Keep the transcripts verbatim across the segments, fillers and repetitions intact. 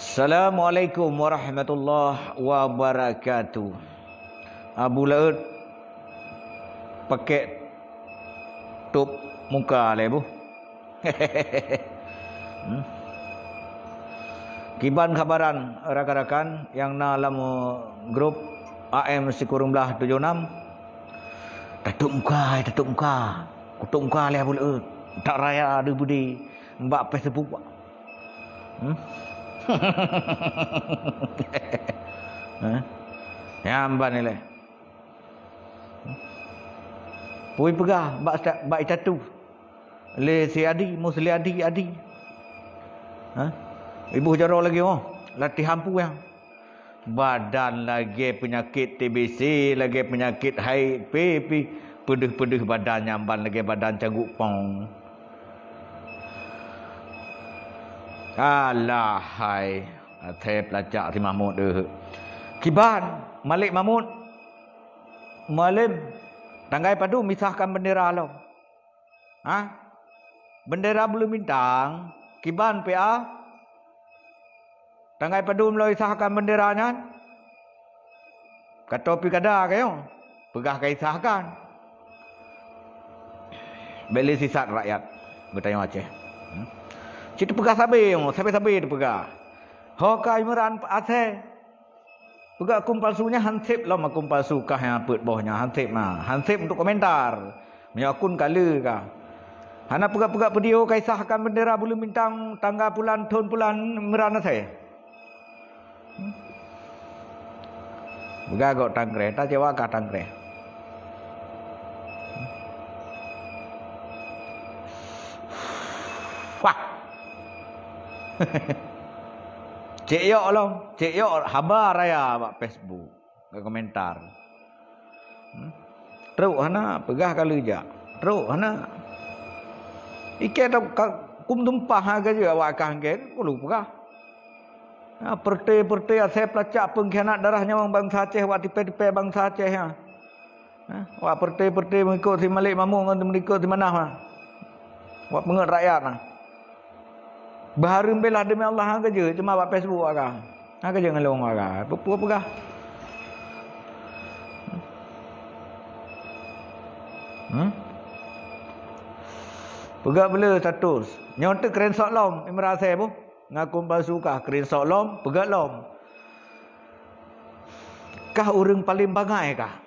Assalamualaikum warahmatullahi wabarakatuh. Abu Laôt pakai top muka lé bu. Hmm. Kiban khabaran rakan-rakan nyang na lam, eh, grup A M sikureueng blaih tujoh nam. Tatop muka, tatop muka. Kutop muka lé Abu Laôt. Tak raya deuh budi bak Facebook. Hmm? Hah? Nyang ban ilée. Pui peugah bak sta-, bak itatu. Lé si Adi, Musli Adi, Adi. Ha? Ibu jaroe lagée oh, latihan peue nyang. Badan lagée peunyakét T B C, lagée peunyakét hai P P, peudeuh-peudeuh badan nyang ban lagée badan caguk pong. Alah hai, asai peulacak si Mahmud deuh. Kiban, Malik Mahmud, Mualem, tanggai padum misahkan bendera lom. Ha? Bendera bulu bintang, kiban P A? Tanggai padum lom isahkan bendera nyan? Katoe pi kada kayong, peugah ka isahkan. Bèk lé sisat rakyat geutanyoe Aceh. Hmm? Cit teupeugah sabe, sabe-sabe teupeugah. Ho ka Imran asai. Peugah akun palsu nyan hanseb lom akun palsu kah nyang peuet boh nyan hanseb na. Hanseb untuk komentar. Meunyoe akun ka le kah. Hana peugah-peugah video ka isahkan bendera bulu bintang tangga pulan thon pulan Imran asai. Beugagok tangkreh, ta cewa kah tangkreh. Wah. Cek yok lom, cek yok haba raya bak Facebook, bak komentar. Hmm? Trok hana, peugah ka lheueh jak. Trok hana. Ikei ta ka kum tumpah ha ka jeuet awak kah engkei, kulu peugah. Ha, perte-perte asai peulacak peungkhianat darah nyawöng bansa Aceh wak tipè-tipè bansa Aceh nyan. Ha, wak perte-perte meuikot si Malik Mahmud ngon meuikot si Manaf ha. Wak peungeut rakyat ha. Beuhareuem bela deumi Allah ha ka jeuet, cuma bak Facebook wak ka. Ha ka jeuet ngon lôn wak ka. Peue-peue peugah. Hmm? Peugah beu le status. Nyoe teuh screenshot lom, Imran asai boh. Ngaku palsu kah, screenshot lom, peugah lom. Kah ureuëng paleng bangai kah.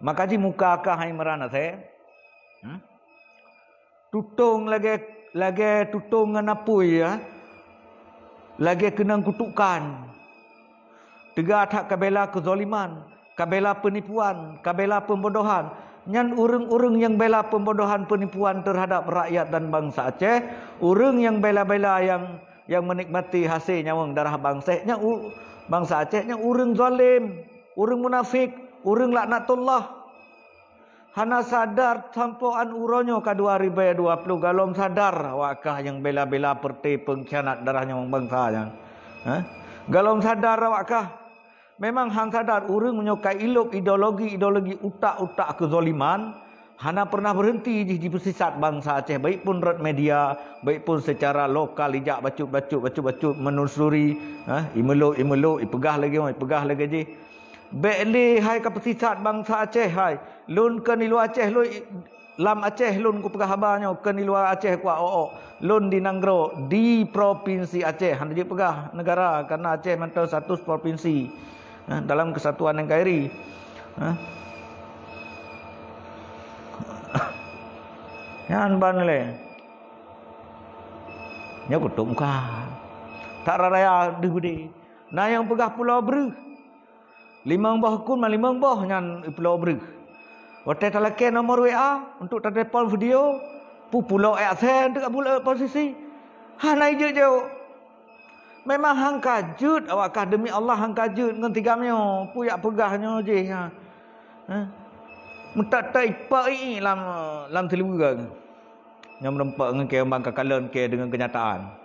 Maka jih muka kah hai Imran asai. Hmm? Tutong lagée, lagée tutong ngon apui, ya. Lagée keunong kutukan. Teuga that kabela keuzaliman, kabela peunipuan, kabela pembodohan. Nyan ureuëng-ureuëng nyang bela pembodohan, peunipuan terhadap rakyat dan bansa Aceh, ureuëng nyang bela-bela nyang, nyang menikmati hasé nyawöng darah bansa nyan u-, bansa Aceh nyan ureuëng zalim, ureuëng munafik, ureuëng laknatullah. Hana sadar sampoe an uroe nyoe ka dua ribu dua puluh galom sadar awak kah nyang bela-bela perte peungkhianat darah nyawöng bansa nyan. Hah? Galom sadar awak kah. Memang han sadar ureuëng meunyoe ka ilop ideologi-ideologi utak-utak keuzaliman, hana pernah berhenti jih jipeusisat bansa Aceh, baik pun rot media, baik pun secara lokal ijak bacut-bacut, bacut-bacut menelusuri, ha, imeulok-imeulok, ipeugah lagée nyoe, ipeugah lagée jih. Bék lé hai ka peusisat bansa Aceh hai. Lôn keu di luwa Aceh lôn i-, lam Aceh lôn kupeugah haba nyoe keu di luwa Aceh kuak ôk-ôk. Lôn di nanggroe, di Propinsi Aceh, hana jeuet peugah negara, karena Aceh mantong status propinsi, ha, dalam kesatuan N K R I. Ha? Nyan ban lé. Nyoe kutueng ka. Tak raya deuh beudé. Na nyang peugah Pulo Breuh. Limong boh kun ma limong boh nyan Pulo Breuh. Watée talakée nomor W A untuk tatelepon video, pu-, pulo ék asée untuk Abu Laôt posisi. Hana ijeuet-jeuet. Memang han ka jeuet awak kah, demi Allah han ka jeuet ngon tigam nyoe. Peue jak peugah nyoe jih, ha. Ha? Meutat-tat ipak iék lam, lam siluweue. Nyang meureumpok ngon kée ban ka kalon kée deungon keunyataan.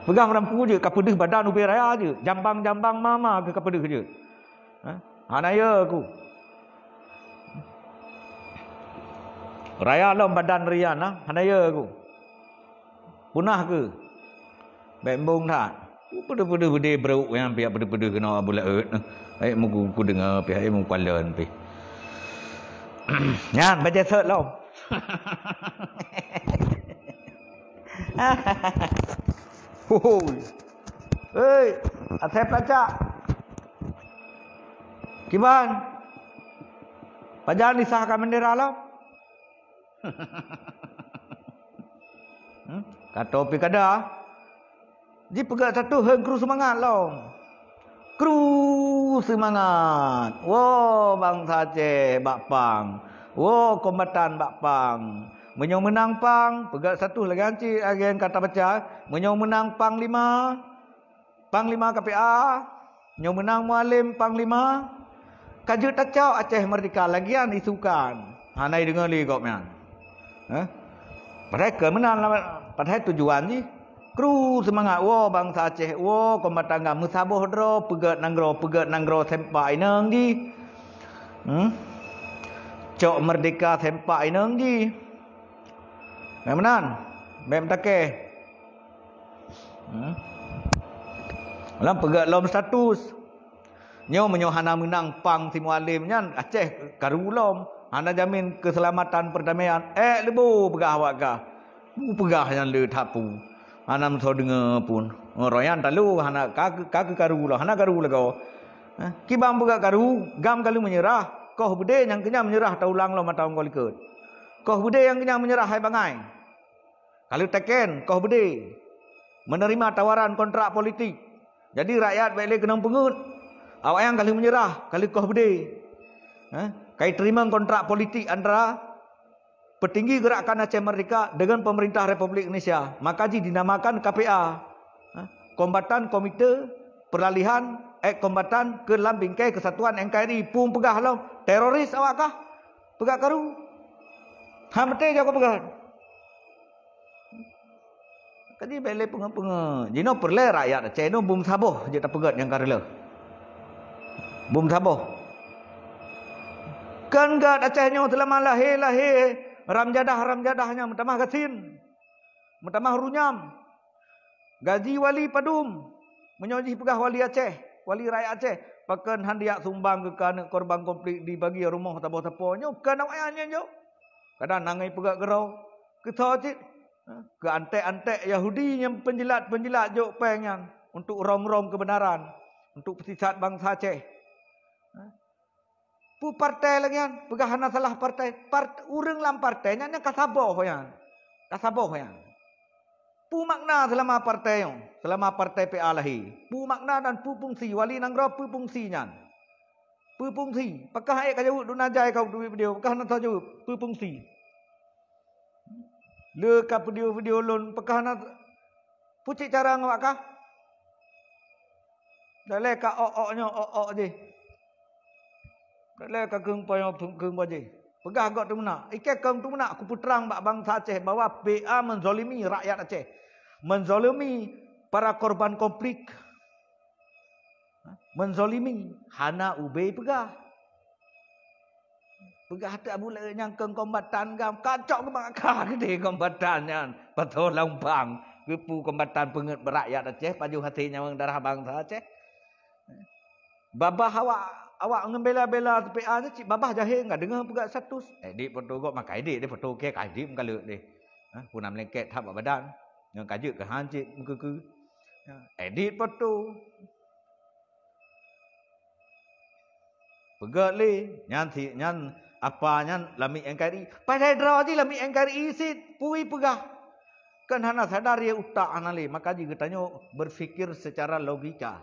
Peugah ureuëng peue jeuet, ka peudeuh badan ubé raya jeuet, jambang-jambang ma-ma keuh ka peudeuh jeuet. Ha? Hana yö ku. Raya lom badan rian na, hana yö ku. Punah keu. Bèk mbong that. Peudeuh-peudeuh beudé brok nyang pihak peudeuh-peudeuh keunoe Abu Laôt. Hai muku-muku deungö pih, hai muku kalon pih. Nyan bajèe sot lom. Huhui. Hei, asai peulacak. Kiban. Pajan disahkan bendera lom. Hmm? Kato pi kada. Jipeugah satu heng kru seumangat lom. Kru seumangat. Woe bansa Aceh bak pang. Woe kombatan bak pang. Meunyoe meunang pang, peugah satu lagèe ancit lagèe kata baca. Meunyoe meunang panglima, panglima K P A, nyoe meunang Mualem panglima, ka jeuet tacok Aceh Merdeka lagian isukan. Hana ideungoe lé gobnyan. Heh? Padahai keu meunan, padahai tujuan jih. Kru seumangat woe bansa Aceh, woe kombatan GAM meusaboh droe, peugöt nanggroe, peugöt nanggroe sempak inong jih. Hmm? Cok merdeka sempak inong jih. Bèk meunan. Bèk meutakèe. Hmm? Lam peugöt lom status. Nyoe meunyoe hana meunang pang si Mualem nyan, Aceh karu lom. Hana jamin keuseulamatan peurdamaian. Èk leubo peugah awak gah. Peue peugah nyan le that peue. Hana meusoe deungoe pun. Ngon royan talo hana ka, ka keukaru lom, hana karu lagoe. Hah? Kiban peugah karu, GAM ka lheueh meunyeurah. Koh beudé nyang keunyan meunyeurah taulang lom mata ngon likot. Koh beudé nyang keunyan meunyeurah hai bangai. Ka lheueh teken, koh beudé. Menerima tawaran kontrak politik. Jadi rakyat bèk lé keunong peungeuet. Awaknyan ka lheueh meunyeurah, ka lheueh koh beudé. Hah? Ka jiteurimong kontrak politik antara petinggi Gerakan Aceh Merdeka dengan pemerintah Republik Indonesia. Maka jih dinamakan K P A. Ha? Kombatan Komite Peralihan, eh, Kombatan ke lam Bingkai Kesatuan N K R I. Peue peugah lom, teroris awak kah? Peugah karu. Ha, beutôi jak peugah. Jadi bèk lé peungeuet-peungeuet. Jinoe peureulèe rakyat Aceh nyoe bum saboh jeuet tapeugöt nyang ka reuloh. Bum saboh. Kan gét Aceh nyoe seulama lahé-lahé ramjadah-ramjadah nyang meutamah gasien, meutamah runyam. Gaji wali padum. Meunyoe jih peugah wali Aceh, wali rakyat Aceh, pakon han dijak sumbang keu aneuk korban konflik dibagi rumoh saboh-saboh. Nyoe kan awaknyan nyoe jok. Kadang nangoi peugah keudroe. Keu soe cit? Ha? Keu anték-anték Yahudi nyang peunjilat-peunjilat jok péng nyan untuk rong-rong keubeunaran, untuk peusisat bansa Aceh. Ha? Peue partai lagèe nyan? Peugah hana salah partai. Part-, ureueng lam partai nyan, nyan ka saboh nyan. Ka saboh nyan. Peue makna seulama partai nyoe? Seulama partai P A lahé. Peue makna dan peue fungsi wali nanggroe, peue fungsi nyan? Peue fungsi? Pakah ék ka jaweueb duna jai ka teubiet video, pakah na tajaweueb, peue fungsi? Le ka video-video lôn, pakah na pucék cara ngon awak kah? Dalé ka ok-ok nyoe, ok-ok jih. Dalé ka keueng poh nyoe, keueng poh jih. Peugah gok teumeunak. Ikei keueng teumeunak, kupeutrang bak bansa Aceh bahwa P A menzolimi rakyat Aceh. Menzolimi para korban konflik. Menzolimi, hana ubé peugah. Peugah teuk Abu Laôt nyang keueng kombatan GAM, kacok keumakha geude kombatan nyan. Pasoe lam pang, keupeue kombatan peungeuet beurakyat Aceh, pajoh hasé nyawöng darah bansa Aceh. Babah awak, awak ngon bela-bela P A nyan cit babah jahé, enggak deungoe peugah status. Eh, dik foto gok, maka dik deh foto, oke, ka dik meukaleuek deh. Ha, puna meulengket that bak badan. Ngon kajeuet keu han cit meukeue-keue. Ya, edit foto. Peugöt lé, nyan si, nyan apa nyan lamiet N K R I. Padahai droe jih lamiet N K R I cit, peue peugah. Kan hana sadar ye utak hana lé, maka jih geutanyoe berpikir secara logika.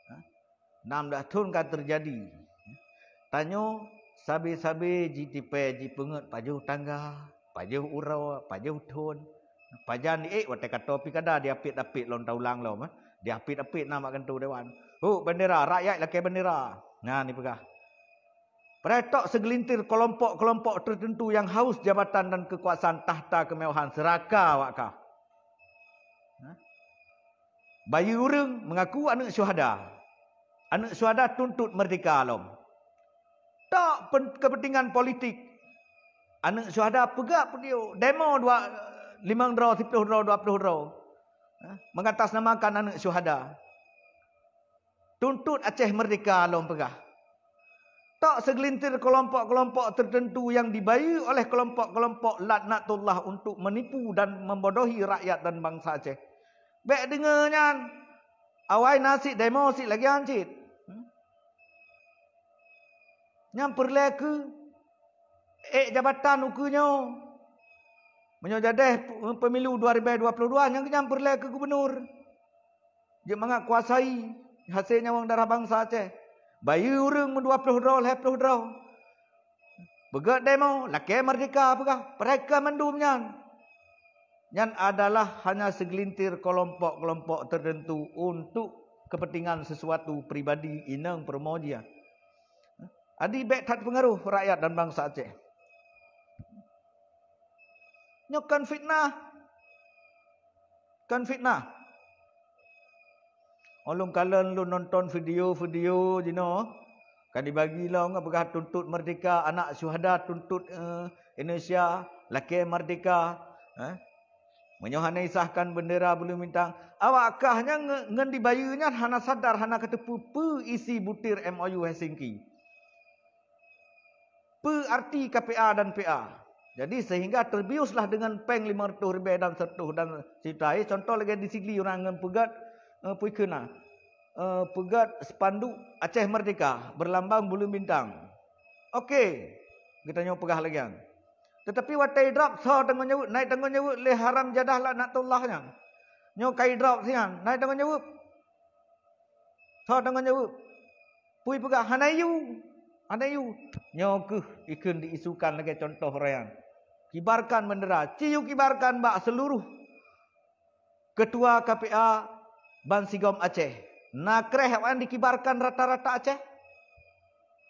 Ha? Nam dah thon ka teujadi. Tanyoe sabe-sabe jitipée jipeungeuet pajoh tangga, pajoh uroe, pajoh thon. Pajan diék watée ka toe pi kada diapit-apit lom taulang lom, eh. Diapit-apit na mak gantoe dewan. Hu, bendera, rakyat lakée bendera. Nyan dipeugah. Padahai tok segelintir kelompok-kelompok tertentu yang haus jabatan dan kekuasaan, tahta kemewahan, seuraka awak kah. Hah? Bayeue ureuëng mengaku aneuëk syuhada. Aneuëk syuhada tuntut merdeka lom. Tok pen-, kepentingan politik. Aneuëk syuhada peugah peudiyok, demo dua, limong droe, siplôh droe, dua ploh droe, eh, mengatasnamakan aneuk syuhada. Tuntot Aceh merdeka lom peugah. Tok segelintir kelompok-kelompok tertentu yang dibayu oleh kelompok-kelompok laknatullah untuk menipu dan membodohi rakyat dan bangsa Aceh. Bék deungoe nyan. Awai na sit demo sit lagée nyan cit. Hmm? Nyang peureulée keu ék jabatan ukeue nyoe. Meunyoe jadeh pemilu dua ribu dua puluh dua, nyang keunyan peureulée keu gubunur. Jeuet mangat kuasai hasé nyawöng darah bansa Aceh. Bayeue ureuëng meudua ploh droe, lhée ploh droe. Peugét demo, lakée merdeka peugah, peureka mandum nyan. Nyan adalah hanya segelintir kelompok-kelompok tertentu untuk kepentingan sesuatu pribadi inong peurumoh jih. Adi bék that peungaruh rakyat dan bansa Aceh. Nyoe kon fitnah. Kon fitnah. Ulôn kalon lôn nonton video-video jinoe, ka dibagi lom peugah tuntot merdeka, anak syuhada tuntot, eh, Indonesia, lakée merdeka, eh. Meunyoe hana isahkan bendera buleuen bintang, awak kah nyang nge-, ngon dibayeue nyan hana sadar, hana kateupeue peue isi butir M O U Helsinki. Peue arti K P A dan P A. Jadi sehingga terbiuslah dengan péng lima ratus ribèe dan seratus dan sejuta. Eh, contoh lagée di Sigli ureuëng ngon peugét, eh, peue kheun na, eh, peugét spanduk Aceh Merdeka berlambang buleuen bintang. Oke, geutanyoe peugah lagée nyan. Tetapi watée idrop, soe tanggong jaweueb? Nai tanggong jaweueb lé haram jadah laknatullah nyan. Nyoe ka idrop sinan, nai tanggong jaweueb? Soe tanggong jaweueb? Peue ipeugah, hana yue, hana yue. Nyoe kheueh ikheun diisukan lagée contoh raya. Kibarkan bendera, ci yue kibarkan bak seluruh ketua K P A bansigom Aceh. Na kreh awaknyan dikibarkan rata-rata Aceh?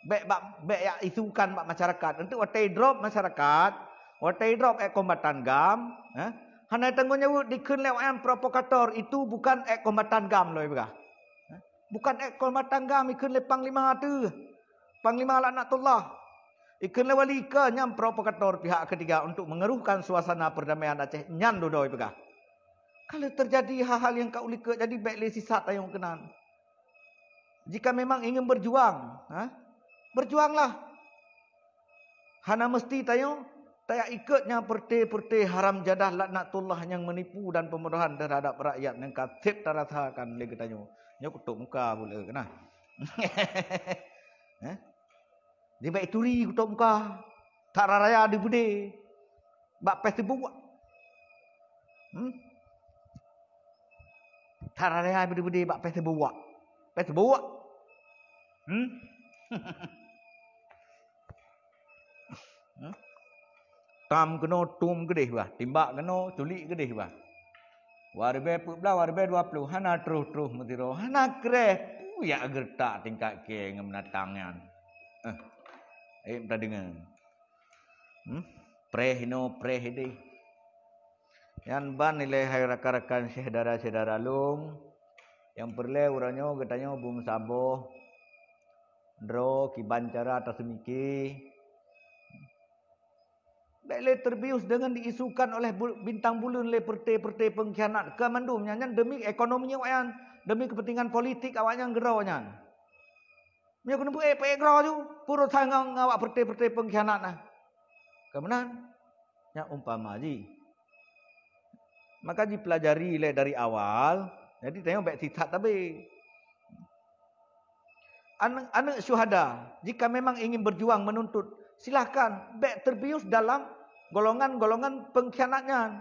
Bék bak, bék yak isukan bak masyarakat. Untuk watée idrop masyarakat, watée idrop ék kombatan GAM, eh, hana tanggong jaweueb dikheun lé awaknyan provokator, itu bukan ék kombatan GAM lom ipeugah. Eh, bukan ék kombatan GAM ikheun lé panglima teuh. Panglima laknatullah. Ikheun lé wali keu nyang provokator pihak ketiga untuk mengeruhkan suasana perdamaian Aceh nyan dudoe ipeugah. Kalau terjadi hal-hal nyang ka ulikot jadi bék lé sisat ayong keunan. Jika memang ingin berjuang, ha? Berjuanglah. Hana meusti tanyoe tayak ikot nyang peureuté-peureuté haram jadah laknatullah nyang meunipu dan peumeudohan teuhadab rakyat nyang ka seb tarasakan lé geutanyoe. Nyoe kutok muka pula keunan. Heh? Di baik turi kutok muka. Tararaya di beudé. Bak Facebook. Hmm? Tararaya beudé-beudé bak Facebook. Facebook. Hmm? Hmm? Tam keunoe tum keudeh bah, timbak keunoe culik keudeh bah. Waribée peuet blaih, waribée dua ploh, hana troh-troh meusidroe, hana kreh. Peue yak geureutak tingkat kée ngon binatang nyan. Eh, eh, tadeungoe. Hmm? Preh inoe, preh ideh. Nyan ban ilée hai rakan-rakan syedara-syedara lôn, nyang peureulée uroe nyoe geutanyoe beumeusaboh, droe kiban cara taseumike. Bék lé terbius deungon diisukan oleh bu-, bintang buleuen lé peureuté-peureuté peungkhianat. Keu mandum nyan, nyan demi ekonomi awaknyan, demi kepentingan politik awaknyan keudroe nyan. Meunyoe keuneuk peuék, peuék keudroe ju, peurusan ngon, ngon awak peureuté-peureuté peungkhianat na. Keu meunan, nyan umpama jih. Maka jipeulajari lé dari awal, jadi tanyoe bék sisat sabe. Aneuk, aneuk syuhada, jika memang ingin berjuang menuntut, silahkan, bék terbius dalam golongan-golongan peungkhianat nyan.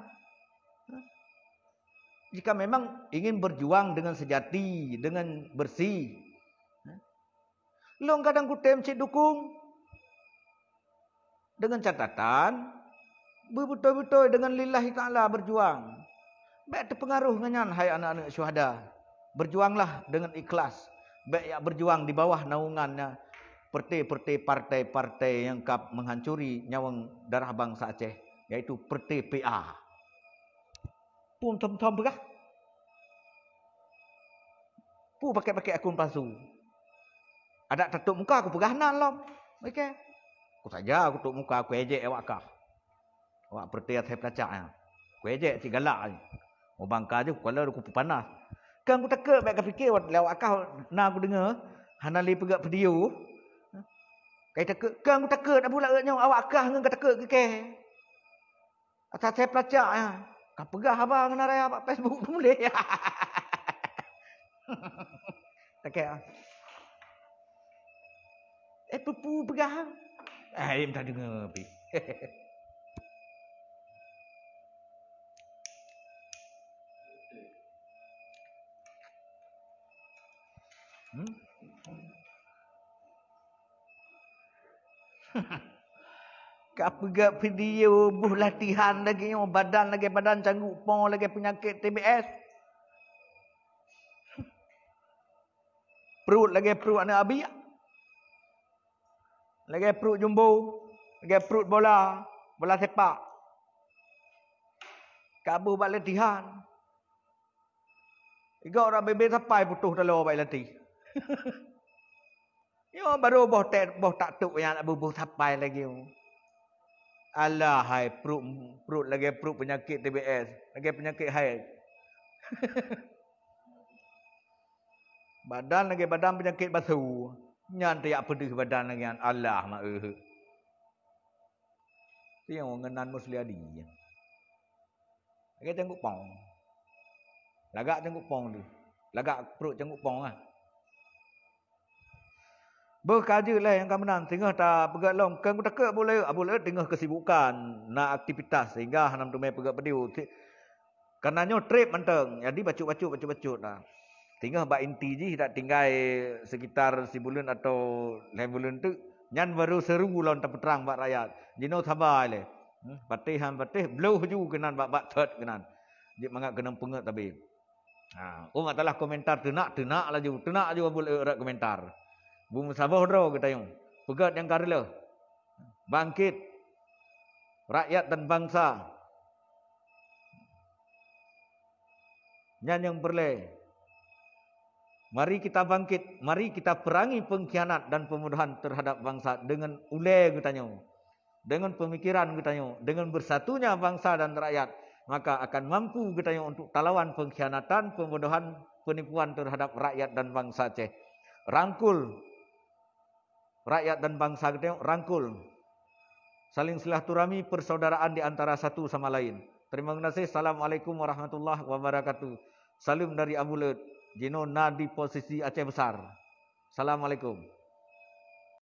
Jika memang ingin berjuang dengan sejati, dengan bersih, lôn kadang kutem cit dukung. Dengan catatan, beubeutôi-beutôi dengan lillahi ta'ala berjuang. Bék teupeungaroh ngon nyan, hai aneuk-aneuk syuhada. Berjuanglah dengan ikhlas. Bék yak berjuang di bawah naungannya peureuté-peureuté partai-partai nyang ka menghancuri nyawöng darah bansa Aceh, yaitu peureuté P A. Pun thom-thom peugah. Peue pakai-pakai akun palsu? Adak tatôp muka kupeugah nan lom. Oke. Ku saja kutôp muka, kuejek awak kah. Awak peureuté asai peulacak nyan. Kuejek cit galak. Ubang ka jeuh kuala kupeue panas. Kan kutakot bèk kapike lé awak kah na kudeungoe hana lé peugah video. Kai takot, kan kutakot Abu Laôt nyoe awak kah ngon katakot keu kèe. Asai peulacak ya. Kapeugah haba ngon raya bak Facebook tuléh. Takot. Eh, peue-peue peugah. Eh, em tak deungoe pi. Hmm? Kapeugah video boh latihan lagèe nyoe, badan lagèe badan cangguek pong, lagèe peunyakét T B S. Pruet lagèe pruet aneuk abiek. Lagèe pruet jumbo, lagèe pruet bola, bola sepak. Kaboh bak latihan. Igoe rot bebe sapai putôh taloe bak latihan. Nyoe barô boh tek, boh tak tok nyan boh sapai lagèe. Alah hai pruet, pruet lagèe pruet peunyakét T B S, lagèe peunyakét haid. Badan lagèe badan peunyakét basu. Nyan tajak peudeuh badan lagèe nyan. Alah ma eh. Tiang ngon nan Musliadi. Lagèe cangguek pong. Lagak cangguek pong tu. Lagak pruet cangguek pong ah. Beuh ka jeuet lé nyang ka meunan, teungoh tapeugah lom, keu takheun Abu Laôt, Abu Laôt teungoh keusibukan, na aktivitas sehingga hana meuteumé peugah video. Karena nyoe trép mantong, jadi bacut-bacut, bacut-bacut na. Teungoh bak inti jih dak tinggai sekitar sibuleuen atau lhèe buleuen teuk, nyan baru seuru lom tapeutrang bak rakyat. Jinoe saba lé. Hmm, patéh han patéh, bloh ju keunan bak-bak thot keunan. Jeuet mangat keunong peungeut tabe. Ha, oh masalah komentar teunak, teunak laju, teunak laju Abu Laôt rot komentar. Beumeusaboh droe geutanyoe. Peugét nyang ka reuloh. Bangkit rakyat dan bangsa. Nyan nyang peureulèe. Mari kita bangkit, mari kita perangi pengkhianat dan pembodohan terhadap bangsa dengan ulèe geutanyoe. Dengan pemikiran geutanyoe, dengan bersatunya bangsa dan rakyat, maka akan mampu geutanyoe untuk talawan pengkhianatan, pembodohan, penipuan terhadap rakyat dan bangsa Aceh. Rangkul rakyat dan bangsa geutanyoe, rangkul. Saling silaturahmi, persaudaraan di antara satu sama lain. Terima kasih. Assalamualaikum warahmatullahi wabarakatuh. Salam dari Abu Laôt. Jinoe na di posisi Aceh Besar. Assalamualaikum.